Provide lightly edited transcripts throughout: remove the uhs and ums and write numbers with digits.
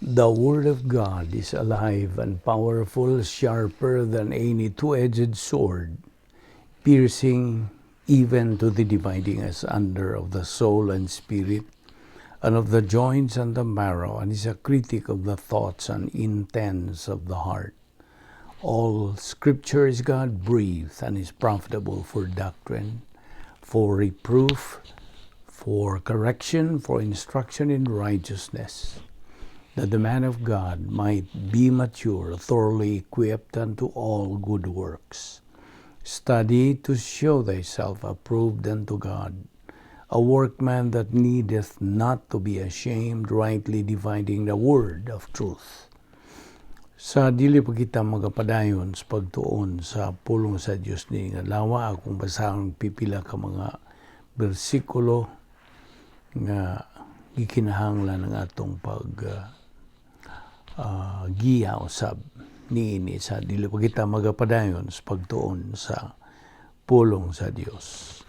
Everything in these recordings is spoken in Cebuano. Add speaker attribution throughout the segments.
Speaker 1: The Word of God is alive and powerful, sharper than any two-edged sword, piercing even to the dividing asunder of the soul and spirit, and of the joints and the marrow, and is a critic of the thoughts and intents of the heart. All Scripture is God-breathed and is profitable for doctrine, for reproof, for correction, for instruction in righteousness, that the man of God might be mature, thoroughly equipped unto all good works. Study to show thyself approved unto God, a workman that needeth not to be ashamed, rightly dividing the word of truth. Sa dili pa kita magapadayon sa pagtuon sa pulong sa Dios ni adlaw, akong basahon pipila ka mga bersikulo nga gikinahanglan ng atong pag giya usab niini sa dili pa kita magapadayon sa pagtuon sa pulong sa Dios.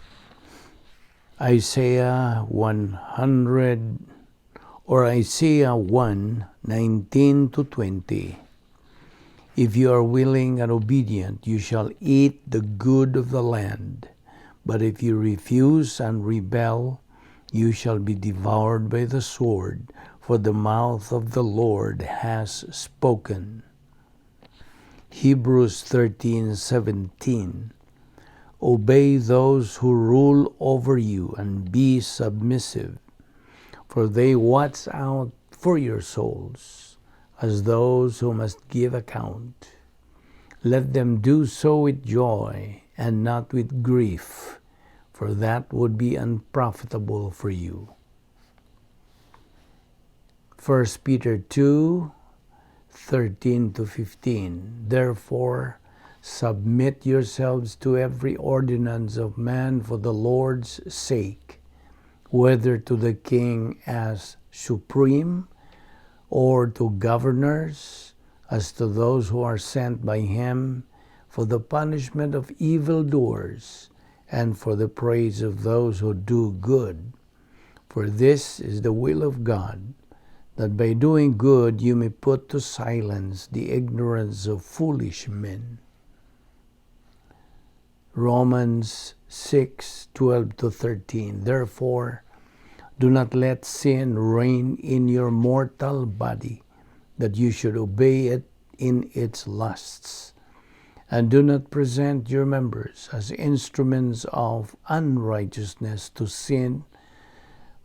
Speaker 1: Isaiah 100 or Isaiah 1:19 to 20. If you are willing and obedient, you shall eat the good of the land. But if you refuse and rebel, you shall be devoured by the sword, for the mouth of the Lord has spoken. Hebrews 13:17. Obey those who rule over you and be submissive, for they watch out for your souls as those who must give account. Let them do so with joy and not with grief, for that would be unprofitable for you. 1 Peter 2:13 to 15. Therefore, submit yourselves to every ordinance of man for the Lord's sake, whether to the king as supreme or to governors as to those who are sent by him for the punishment of evildoers and for the praise of those who do good. For this is the will of God, that by doing good you may put to silence the ignorance of foolish men. Romans 6:12 to 13. Therefore, do not let sin reign in your mortal body, that you should obey it in its lusts. And do not present your members as instruments of unrighteousness to sin,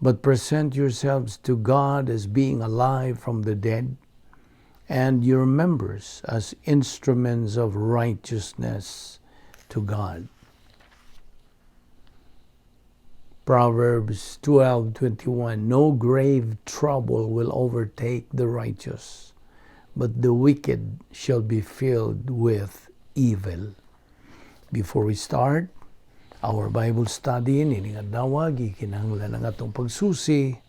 Speaker 1: but present yourselves to God as being alive from the dead, and your members as instruments of righteousness to God. Proverbs 12:21. No grave trouble will overtake the righteous, but the wicked shall be filled with evil. Before we start our Bible study nining adlaw, gikinahanglan ang atong pagsusi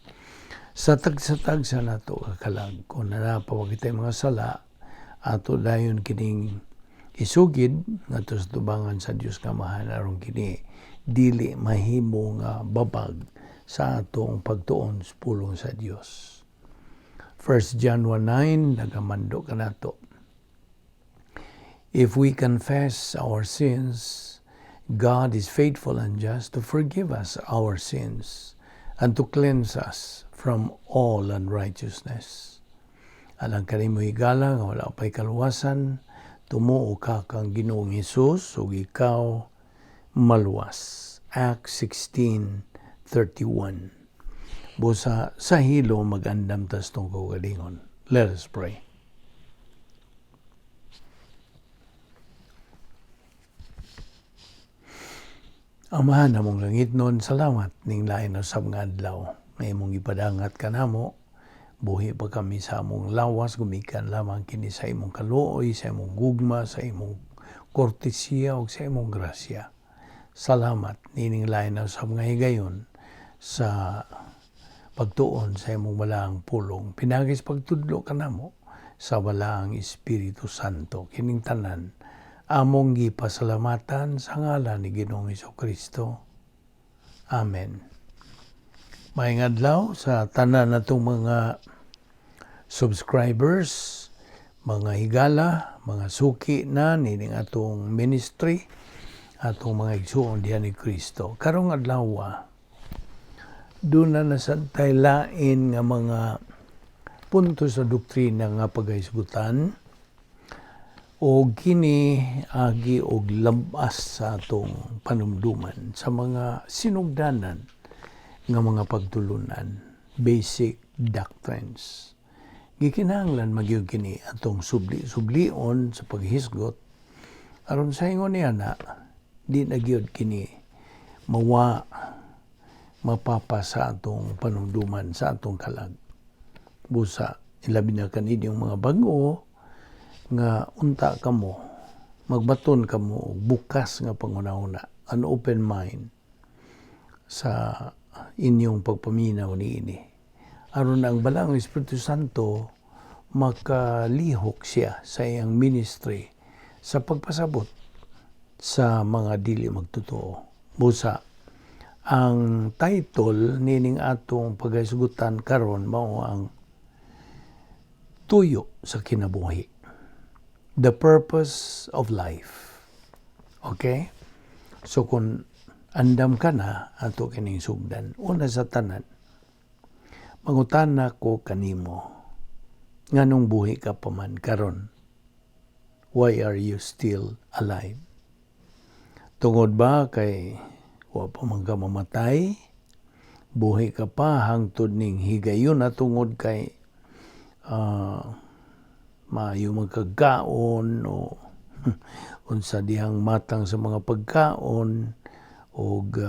Speaker 1: sa tagsa-tagsa nato kakalag. Kung naa pa kitay mga sala, ato dayon kining isugid ngadto sa tubangan sa Dios nga Amahan aron kini dili mahimo nga babag sa atong pagtuon sa pulong sa Dios. 1 John 1:9 nagamando kanato. If we confess our sins, God is faithful and just to forgive us our sins and to cleanse us from all unrighteousness. Alang kanimo higala nga wala pa'y kaluwasan, tumuo ka kang Ginoong Hesus ug ikaw maluwas. Acts 16:31. Busa sa hilo magandam tas tong kaugalingon. Let us pray. Amahan namong langitnon, salamat ning lain usab nga adlaw nga imong gipadangat kanamo. Buhi pa kami sa among lawas, gumikan lamang kini sa imong kaluoy, sa imong gugma, sa imong kortesiya ug sa imong grasya. Salamat nining lain usab nga higayon sa pagtuon sa imong balaang pulong. Pinaagi sa pagtudlo kanamo sa balaang Espiritu Santo. Kining tanan among gipasalamatan sa ngalan ni Ginoong Kristo. Amen. Maayong adlaw sa tanan natong mga subscribers, mga higala, mga suki na nining atong ministry, atong mga igsuon diha ni Kristo. Karong adlaw, duna na sad tay lain nga mga punto sa doktrina nga paghisgutan o kini agi og labas sa atong panumduman sa mga sinugdanan nga mga pagtulunan, basic doctrines. Gikinahanglan magyud kini atong subli-sublion sa paghisgot aron sa ingon niya na di na gyud kini mawa, mapapa sa atong panumduman, sa atong kalag. Busa ilabi na kaninyong mga bag-o nga unta kamo magbaton kamo og bukas nga panghunahuna, an open mind sa inyong pagpaminaw niini aron ang Balaang Espiritu Santo makalihok siya sa iyang ministry sa pagpasabot sa mga dili magtotoo. Busa ang title nining atong paghisgutan karon mao ang tuyo sa kinabuhi. The purpose of life. Okay? So kung andam ka na, ato kining sugdan. Una sa tanan, mangutana ko kanimo, nganong buhi ka pa man karon? Why are you still alive? Tungod ba kay wa pa man ka mamatay? Buhi ka pa hangtod ning higayon na tungod kay maayo magkagaon o unsa dihang matang sa mga pagkaon og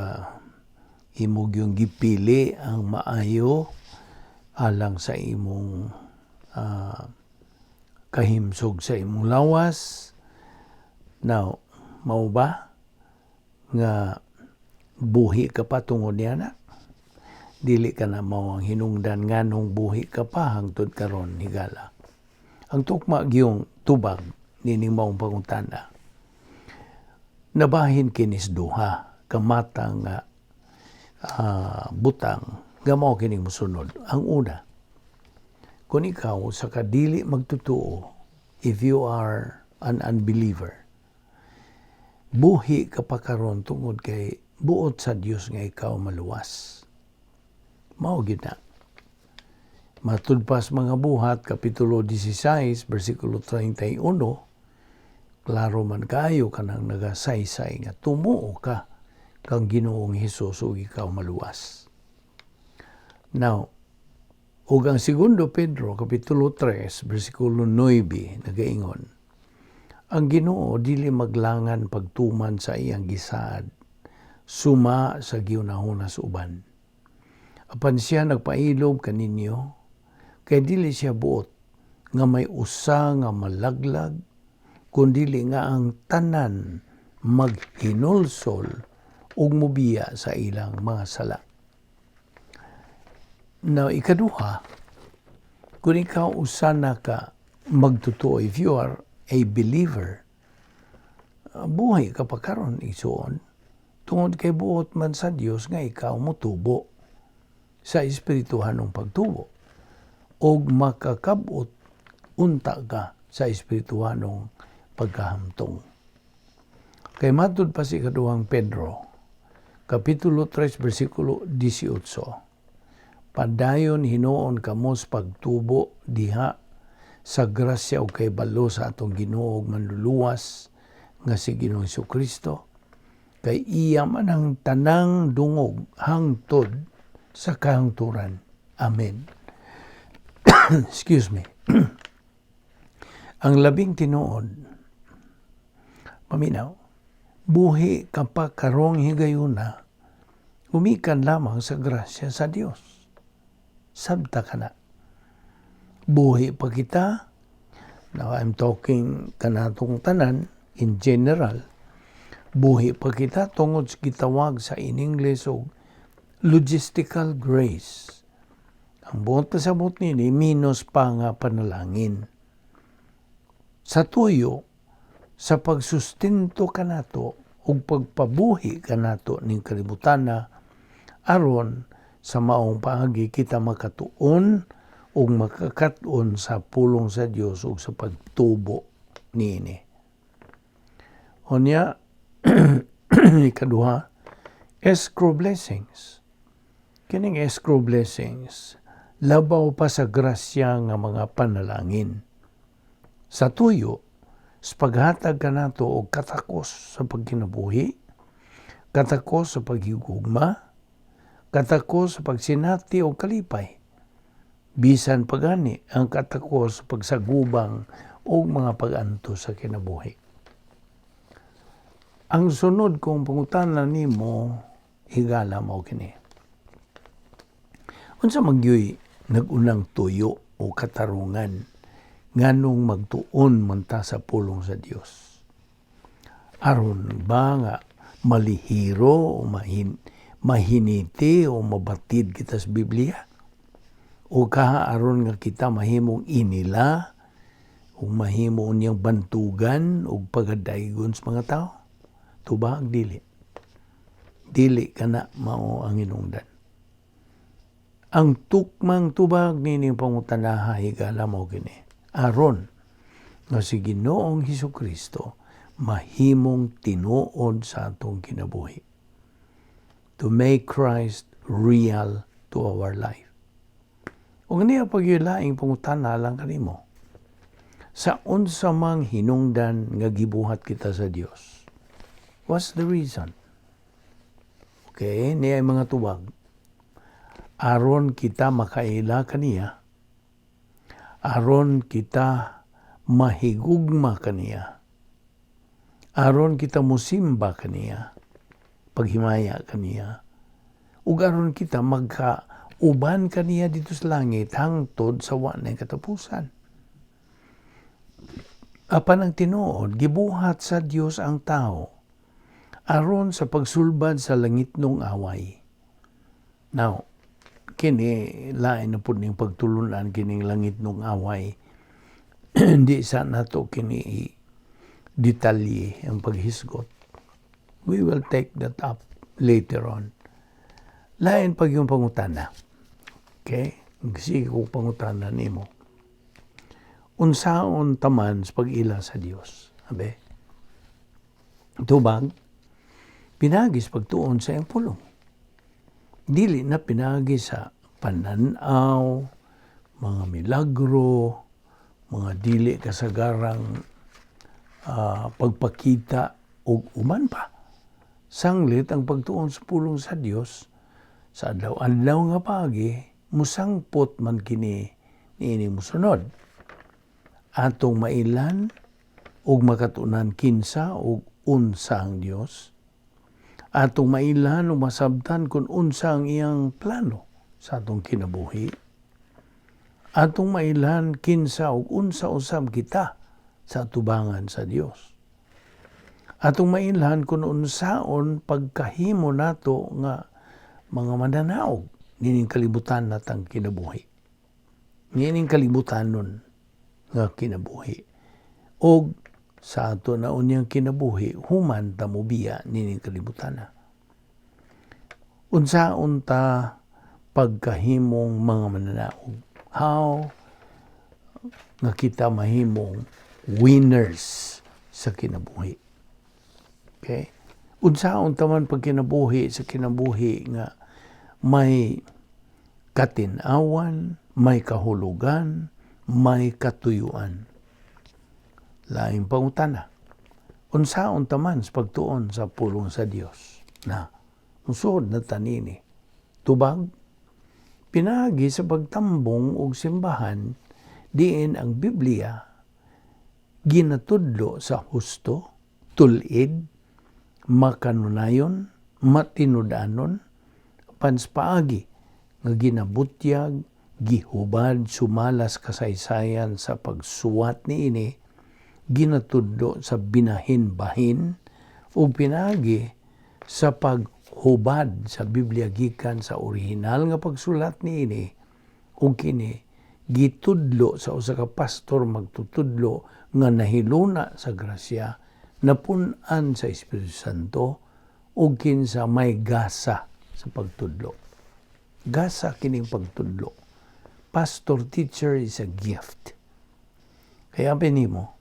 Speaker 1: imo gyung gipili ang maayo alang sa imong kahimsog sa imong lawas? Now, mao ba nga buhi ka pa tungod niya na? Dili ka na mao ang hinungdan nganong buhi ka pa hangtod karon, higala. Ang tukma gyung tubag nining maong pangutana, nabahin kinis duha ka matang nga butang nga mao kining mosunod. Ang una, kung ikaw sa kadili magtotoo, if you are an unbeliever, buhi ka pa karon tungod kay buot sa Dios nga ikaw maluwas. Mao gyud na. Matud pa sa Mga Buhat, Kapitulo 16, versikulo 31, klaro man kayo kanang nagasaysay nga tumuo ka kang Ginoong Hesus ug ikaw maluwas. Now, ug ang Segundo Pedro, Kapitulo 3, versikulo 9, nagaingon, "Ang Ginoo dili maglangan pagtuman sa iyang gisaad, suma sa gihunahuna sa uban. Apan siya nagpailob kaninyo, kay dili siya buot nga may usa nga malaglag, kundili nga ang tanan maghinulsol ug mubiya sa ilang mga sala." Now, ikaduha, kung ikaw usa na ka magtotoo, if you are a believer, buhi ka pa karon, igsuon, tungod kay buot man sa Dios nga ikaw motubo sa espirituhanong pagtubo og makakabot unta ka sa espirituhanong pagkahamtong. Kay matud pa sa Ikaduhang Pedro, Kapitulo 3, versikulo 18, "Padayon hinuon kamo sa pagtubo diha sa grasya ug kahibalo sa atong Ginoo ug Manluluwas nga si Ginoong Kristo, kay iya man ang tanang dungog hangtod sa kahangturan. Amen." Excuse me. Ang labing tinuod, paminaw, buhi ka pa karong higayuna, gumikan lamang sa grasya sa Dios. Sabta ka na. Buhi pa kita, now I'm talking kanatong tanan in general, buhi pa kita tungod sa gitawag sa in English og logistical grace. Ang buot pasabot nini, minus pa nga panalangin. Sa tuyo, sa pagsustento kanato ug pagpabuhi kanato ning kalibutana aron sa maong paagi kita makatuon ug makakat-on sa pulong sa Dios ug sa pagtubo niini. Unya, ikaduha, escrow blessings. Kining escrow blessings, labaw pa sa grasya nga mga panalangin. Sa tuyo, sa paghatag kanato og katakos sa pagkinabuhi, katakos sa paghigugma, katakos sa pagsinati og kalipay. Bisan pagani ang katakos sa pagsagubang og mga pag-antos sa kinabuhi. Ang sunod kong pangutana nimo, higala, mao kini. Unsa man gyuy nag-unang tuyo o katarungan nganong magtuon man ta sa pulong sa Dios? Aron ba nga malihiro o mahiniti o mabatid kita sa Biblia? O kaha aron nga kita mahimong inila o mahimo niyang bantugan o pagadaygon sa mga tao? Tubag dili. Dili kana mao ang hinungdan. Ang tukmang tubag nining pangutanaha, higala, mao kini. Aron nga si Ginoong Hesus Kristo mahimong tinuod sa atong kinabuhi. To make Christ real to our life. Ug niya pagyulaing pangutana lang kanimo. Sa unsa mang hinungdan nga gibuhat kita sa Dios? What's the reason? Okay, niya mga tubag. Aron kita makaila kaniya, aron kita mahigugma kaniya, aron kita musimba kaniya, paghimaya kaniya, ug aron kita magka uban kaniya didto sa langit hangtod sa wa na katapusan. Apan ang tinuod, gibuhat sa Dios ang tao aron sa pagsulbad sa langitnong away. Now, kini lain na pud ning pagtulunan, kining langitnong away. Hindi sa nato kini detalye ang paghisgot. We will take that up later on. Lain pag yung pangutana. Okay? Sige ko pangutana nimo. Unsaon taman sa pag-ila sa Dios? Abe? Tubag, pinaagi sa pagtuon sa iyang pulong. Dili na pinaagi sa pananaw, mga milagro, mga dili kasagarang pagpakita og uban pa. Sanglit ang pagtuon sa pulong sa Dios sa adlaw-adlaw nga paagi, musangpot man kini niini musunod. Atong mailan ug makatunan kinsa ug unsa ang Dios. Atong mailhan ug masabtan kung unsa ang iyang plano sa atong kinabuhi. Atong mailhan kinsa ug unsa usab kita sa atubangan sa Dios. Atong mailhan kung unsaon pagkahimo nato nga mga mananaog nining kalibutan natang kinabuhi. Nining kalibutan nun nga kinabuhi. Og sa ato na unyang kinabuhi, human ta mobiya nining kalibutan na. Unsaon ta pagkahimong mga mananaog? How nga kita mahimong winners sa kinabuhi? Okay? Unsaon ta man pagkinabuhi sa kinabuhi nga may katinawan, may kahulugan, may katuyuan? Laing pangutana. Unsaon ta man sa pagtuon sa pulong sa Dios? Na, musuod na ta nini. Tubag, pinaagi sa pagtambong og simbahan diin ang Biblia ginatudlo sa husto, tulid, makanunayon, matinud-anon, panspaagi nga ginabutyag, gihubad sumalas kasaysayan sa pagsuwat niini, ginatudlo sa binahin-bahin ug pinaagi sa paghubad sa Biblia gikan sa orihinal nga pagsulat niini ug kini gitudlo sa usa ka pastor magtutudlo nga nahiluna sa grasya, napun-an sa Espiritu Santo ug kinsa may gasa sa pagtudlo. Gasa kining pagtudlo. Pastor teacher is a gift. Kaya nimo,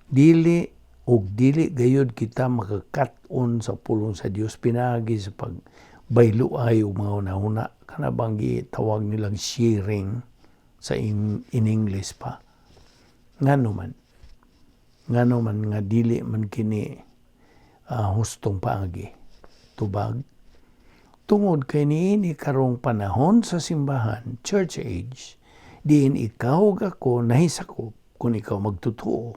Speaker 1: dili og dili gayud kita makakat-on sa pulong sa Dios pinaagi sa pagbayluay og mga hunahuna, kana bang gitawag nilang sharing sa in English pa. Ngano man nga dili man kini hustong paagi? Tubag tungod kay niini karong panahon sa simbahan, church age, diin ikaw ug ako nahisakop kung ikaw magtotoo.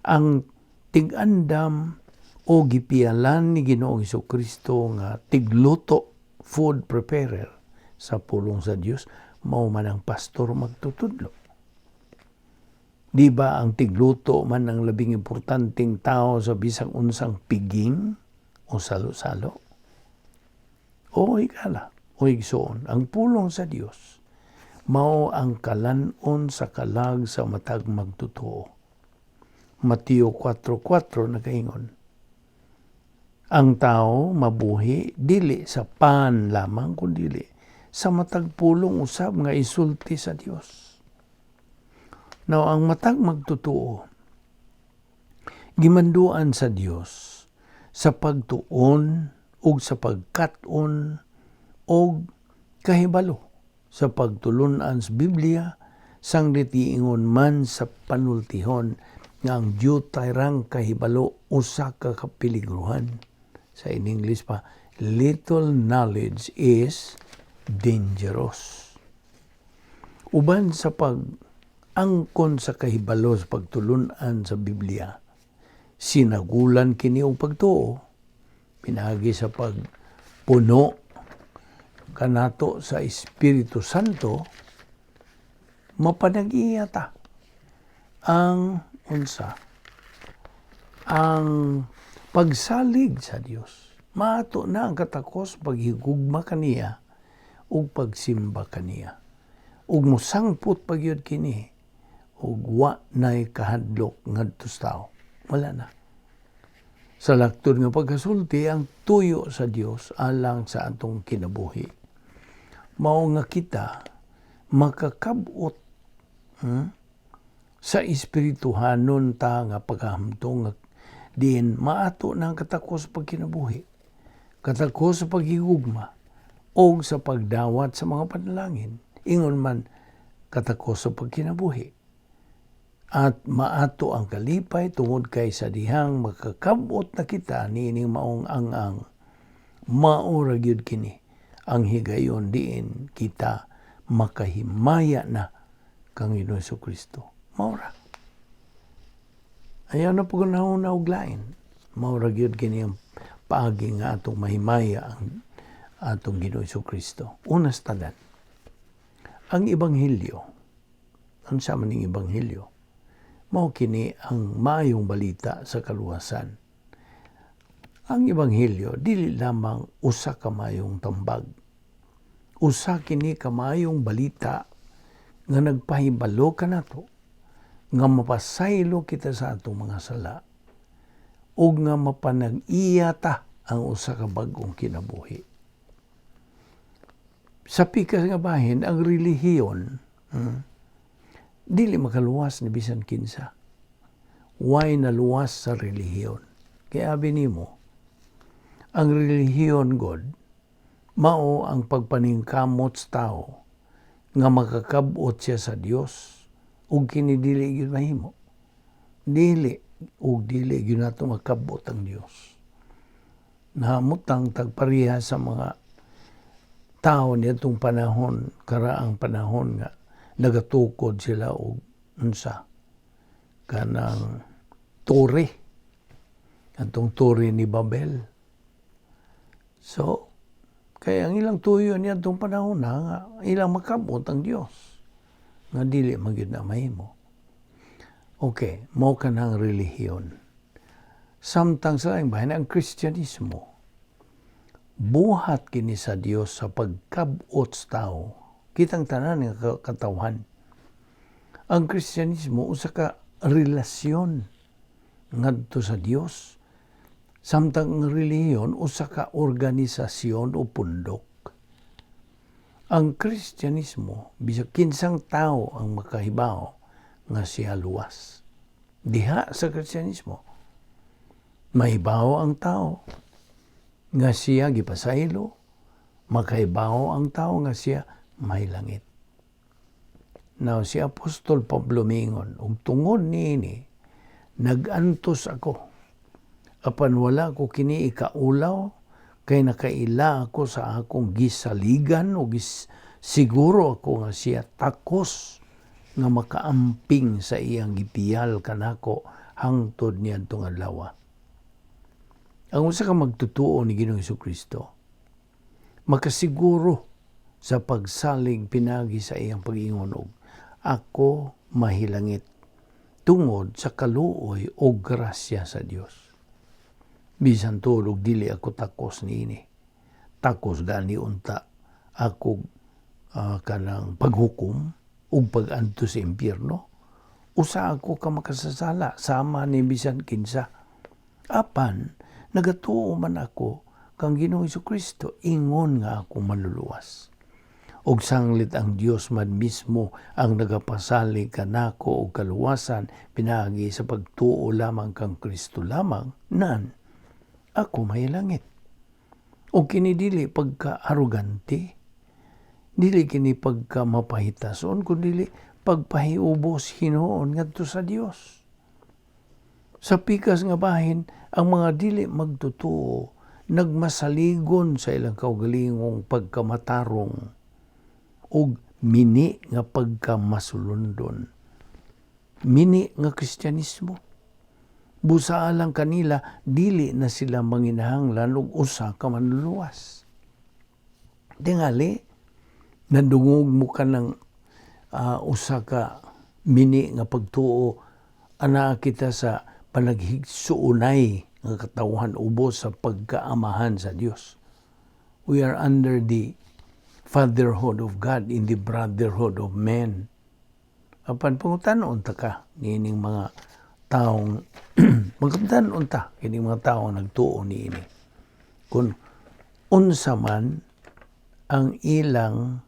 Speaker 1: Ang tig-andam o gipialan ni Ginoong Kristo nga tigluto, food preparer sa pulong sa Dios, mao man ang pastor magtutudlo. Di ba ang tigluto man ang labing importanteng tao sa bisag unsang piging o salo-salo? O higala, o igsoon, ang pulong sa Dios mao ang kalanon sa kalag sa matag magtotoo. Mateo 4:4 nagaingon, "Ang tao mabuhi dili sa pan lamang kundili sa matag pulong usab nga isulti sa Dios." Now, ang matag magtotoo gimanduan sa Dios sa pagtuon ug sa pagkat-on og kahibalo sa pagtulunan sa Biblia, sanglit giingon man sa panultihon nga ang dyutay rang kahibalo usa ka kapeligruhan. Sa in English pa, little knowledge is dangerous. Uban sa pag angkon sa kahibalo sa pagtulunan sa Biblia, sinagulan kini og pagtuo pinaagi sa pagpuno kanato sa Espiritu Santo, mapanag-iya ta ang unsa? Ang pagsalig sa Dios. Maato na ang katakos paghigugma kaniya ug pagsimba kaniya. Ug mosangpot pa gyud kini ug wa nay kahadlok ngadto sa tao. Wala na. Sa laktod nga pagkasulti, ang tuyo sa Dios alang sa atong kinabuhi mao nga kita makakabot sa espirituhanon ta nga pagkahamtong nga diin maato na ang katakos sa pagkinabuhi, katakos sa paghigugma, o sa pagdawat sa mga panalangin. Ingon man, katakos sa pagkinabuhi. At maato ang kalipay tungod kay sa dihang makakabot na kita niining maong ang-ang, mao ra gyud kini ang higayon diin kita makahimaya na kang Ginoong Kristo. Mao ra. Ayaw na pag-unahuna og lain. Mao ra gyud kini ang paagi nga atong mahimaya ang atong Ginoong Kristo. Unas tanan, ang Ebanghelyo, unsa man ning Ebanghelyo? Mao kini ang maayong balita sa kaluwasan. Ang Ebanghelyo dili lamang usa ka maayong tambag. Usa kini ka maayong balita nga nagpahibalo kanato nga mapasaylo kita sa atong mga sala ug nga mapanag-iya ta ang usa ka bag-ong kinabuhi. Sa pikas nga bahin, ang relihiyon dili makaluwas ni bisan kinsa. Way naluwas sa relihiyon? Kaya abi nimo, ang relihiyon god mao ang pagpaningkamot sa tao nga makakab-ot siya sa Dios, ug kini dili gyud mahimo. Dili ug dili gyud nato makabot ang Dios. Nahamutang tagpareha sa mga tao niadtong panahon, karaang panahon, nga nagatukod sila og unsa kanang tore, atong tore ni Babel. So, kaya ang ilang tuyo niadtong panahon na nga ilang makabot ang Dios, nga dili man gyud na mahimo. Okay, mao kanang relihiyon. Samtang sa laing bahin, ang Kristyanismo, buhat kini sa Dios sa pagkabot sa tao. Kitang tanan nga katawhan. Ang Kristyanismo usa ka relasyon ngadto sa Dios. Samtang ang relihiyon usa ka organisasyon o pundok. Ang Kristyanismo, bisag kinsang tao ang makahibaw nga siya luwas. Diha sa Kristyanismo, mahibaw ang tao nga siya gipasaylo, makahibaw ang tao nga siya may langit. Now, si Apostol Pablo mingon, "Ug tungod niini, nag-antos ako. Apan wala ko kini ikaulaw, kay nakaila ako sa akong gisaligan o gis, siguro ako nga siya takos nga makaamping sa iyang gipiyal kanako hangtod niadtong adlaw." Ang usa ka magtutuo ni Ginoong Kristo makasiguro sa pagsalig pinagi sa iyang pag-ingon og "Ako mahilangit tungod sa kaluoy o grasya sa Dios. Bisan tuod og dili ako takos niini. Takos gani unta ako kanang paghukom ug pag-adto sa impyerno. Usa ako ka makasasala sama ni bisan kinsa. Apan nagatuo man ako kang Ginoong Kristo ingon nga ako maluluwas. Ug sanglit ang Dios man mismo ang nagapasalig kanako og kaluwasan pinaagi sa pagtuo lamang kang Kristo lamang, nan ako may langit. O kini dili pagka-arugante, dili kini pagka mapahitason, kundi pagpahiubos hinuon ngadto sa Dios. Sa pikas nga bahin, ang mga dili magtutuo nagmasaligon sa ilang kaugalingong pagkamatarong ug mini nga pagkamasulundon. Mini nga Kristyanismo. Busa alang kanila, dili na sila manginahanglan og usa ka manluluwas. Tingali, nandungog mo ka ng usa ka mini nga pagtuo, anaa kita sa panaghigsuonay nga katawhan ubos sa pagkaamahan sa Dios. We are under the fatherhood of God in the brotherhood of men. Apan pangutan-on ta ka niining mga taong pangutan-on ta kining mga taong nagtuo niini kung unsa man ang ilang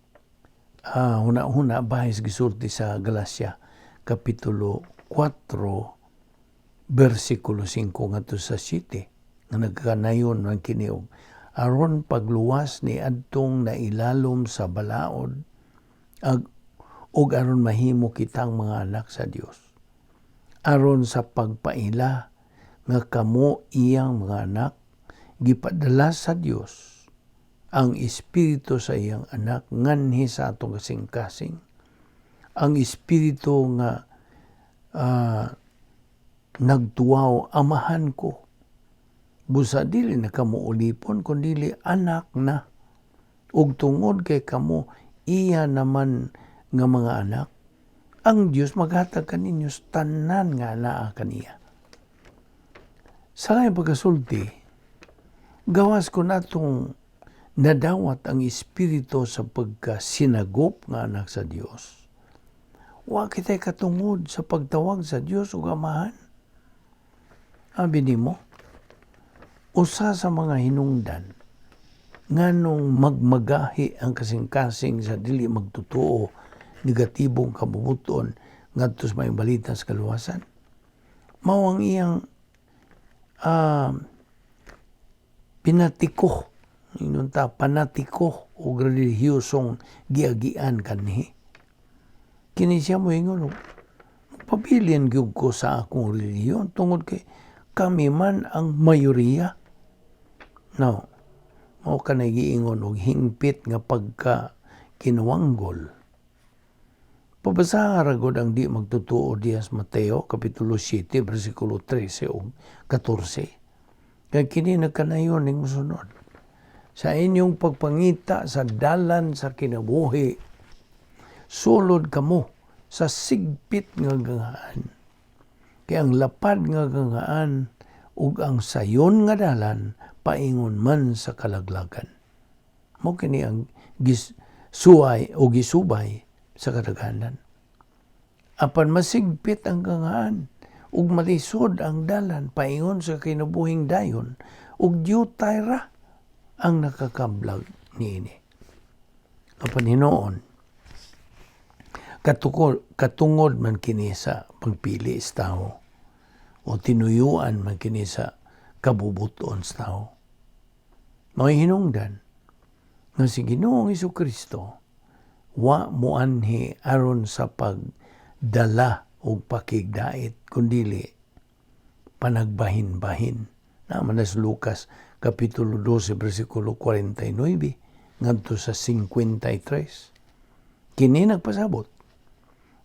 Speaker 1: huna-huna bahin sa gisulti sa Galacia Kapitulo 4 versikulo 5 ngadto sa 7 nga nagkanayon man kini og aron pagluwas ni adtong nailalom sa balaod ag ug aron mahimo kitang mga anak sa Dios, aron sa pagpaila nga kamo iyang mga anak, gipadala sa Dios ang espiritu sa iyang anak nganhi sa atong kasing-kasing, ang espiritu nga nagtuwaw, "Amahan ko." Busa dili na kamo ulipon kundi anak na, ug tungod kay kamo iya naman nga mga anak, ang Dios maghatag kaninyo sa tanan nga naa kaniya. Sa laing pagkasulti, gawas kon atong nadawat ang espiritu sa pagkasinagop nga anak sa Dios, wa kitay katungod sa pagtawag sa Dios ug Amahan. Abi nimo, usa sa mga hinungdan nganong magmagahi ang kasing-kasing sa dili magtotoo, negatibong kabubut-on ngadto sa Maayong Balita sa kaluwasan, mao ang iyang pinatiko, ingon ta panatiko o relihiyosong giagian kanhi. Kini siya moingon, "Pabilin gyud ko sa akong relihiyon tungod kay kami man ang mayoriya." Now, mao kanay giingon og hingpit nga pagka kinuwanggol. Pabasaha ra gud ang di magtotoo diha sa Mateo Kapitulo 7 bersikulo 13 ug 14. Kay kini nagkanayon ning mosunod. "Sa inyong pagpangita sa dalan sa kinabuhi, sulod kamo sa sigpit nga ganghaan. Kay ang lapad nga ganghaan ug ang sayon nga dalan paingon man sa kalaglagan." Mao kini ang gisuway o gisubay sa kadaghanan. Apan masigpit ang ganghaan ug malisod ang dalan paingon sa kinabuhing dayon ug diyutay ra ang nakakablag niini. Apan hinuon, katungod man kini sa pagpili sa tao o tinuyuan man kini sa kabubuton sa tao. May hinungdan nga si Ginoong Kristo wa moanhi aron sa pagdala og pakigdait, kundili panagbahin-bahin. Naman sa Lucas Kapitulo 12, versikulo 49 ngadto sa 53. Kini nagpasabot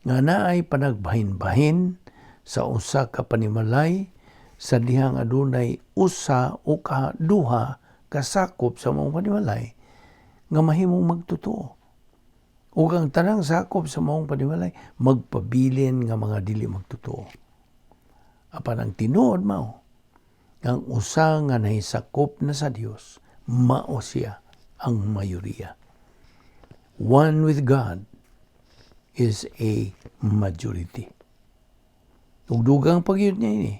Speaker 1: nga naay panagbahin-bahin sa usa ka panimalay sa dihang adunay usa o ka duha kasakop sa maong panimalay nga mahimong magtotoo, ug ang tanang sakop sa maong panimalay magpabilin nga mga dili magtotoo. Apan ang tinuod mao ang usa nga nahisakop na sa Dios, mao siya ang mayoriya. One with God is a majority. Ug dugang pagyud niya ini,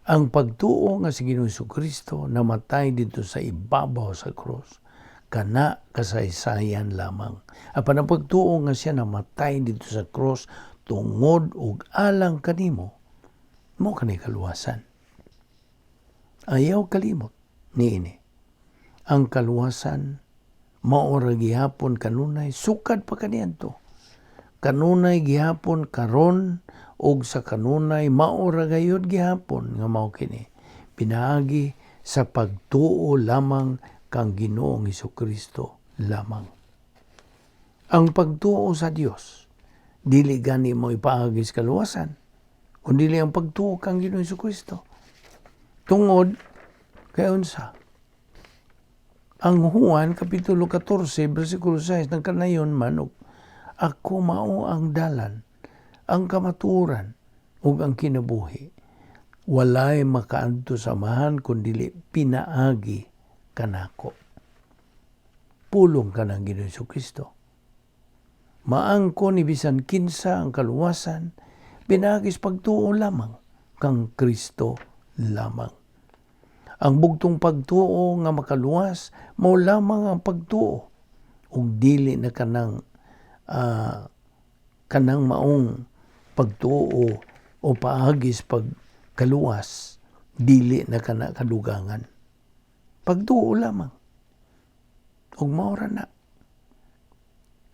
Speaker 1: ang pagtuo nga si Ginoong Kristo namatay dito sa ibabaw sa krus, kana kasaysayan lamang. Apan ang pagtuo nga siya namatay dito sa krus tungod ug alang kanimo, mao kani kaluwasan. Ayaw kalimot niini. Ang kaluwasan mao ra gihapon kanunay, sukad pa kaniadto. Kanunay gihapon, karon ug sa kanunay, mao ra gayud gihapon nga mao kini. Pinaagi sa pagtuo lamang kang Ginoong Kristo lamang. Ang pagtuo sa Dios dili gani mo ipaagi sa kaluwasan, kundi ang pagtuo kang Ginoong Kristo. Tungod kay unsa? Ang Juan Kapitulo 14 versikulo 6 nagkanayon man og "Ako mao ang dalan, ang kamatuoran ug ang kinabuhi. Walay makaadto sa Amahan kun dili pinaagi kanako." Pulong kanang Ginoong Kristo. Maangko ni bisan kinsa ang kaluwasan pinaagi sa pagtuo lamang kang Kristo lamang. Ang bugtong pagtuo nga makaluwas mao lamang ang pagtuo ug dili na kanang maong pagtuo o paagi sa pagkaluwas, dili na kana kadugangan. Pagtuo lamang ug mao ra na.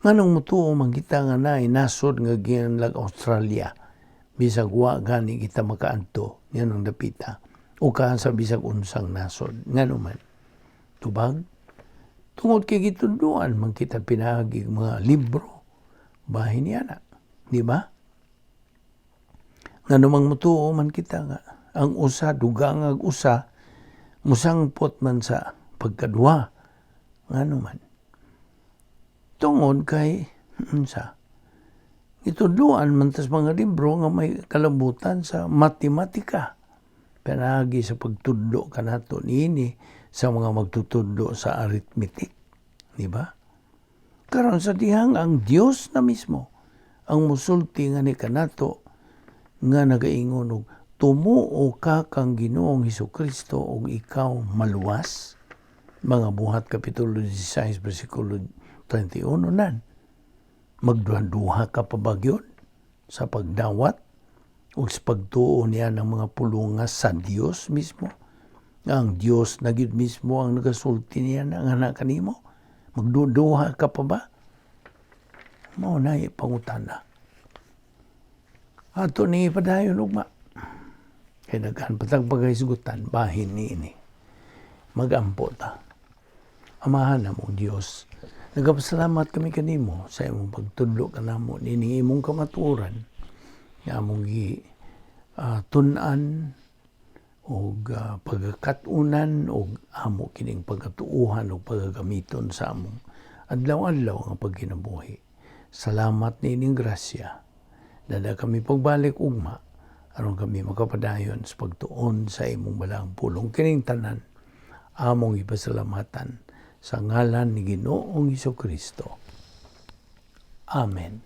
Speaker 1: Nganong mutuo man kita nga naay nasod nga gianlag Australia, bisag wa gani kita makaadto nganong dapita, o ka sa bisag unsang nasod? Ngano man? Tubag tungod kay gitudloan man kita pinaagi mga libro bahin niya na, di ba? Ngano mang mutuo man kita nga ang usa dugangag usa musangpot man sa pagkaduha? Ngano man? Tungod kay unsa? Gitudloan man tas mga libro nga may kalabutan sa matematika. Pinaagi sa pagtudlo kanato niini sa mga magtutudlo sa arithmetic. Di ba? Karon, sa dihang ang Dios na mismo ang musulti nga ni kanato nga nagaingon og tumuo ka kang Ginoong Hesus Kristo ug ikaw maluwas. Mga Buhat Kapitulo 16 versikulo 31 nan. Magduha-duha ka pa ba gyud sa pagdawat ug sa pagtuo niya ng mga pulunga sa Dios mismo? Nga ang Dios na gyud mismo ang nagasulti niya na nga na kanimo. Magduduha ka pa ba? Mao na pangutana. Ato ni padayon ugma. Kay daghan pa tag paghisgutan bahin niini. Magampo ta. Amahan namong Dios, nagapasalamat kami kanimo sa imong pagtudlo kanamo nining imong kamatuoran nga among gi tun-an og pagkat-unan og amo kining pagkatuuhan og pagagamiton sa among adlaw-adlaw nga pagkinabuhi. Salamat niining grasya. Dada kami pagbalik ugma aron kami makapadayon sa pagtuon sa imong balaang pulong. Kining tanan among ipasalamatan sa ngalan ni Ginoong Kristo. Amen.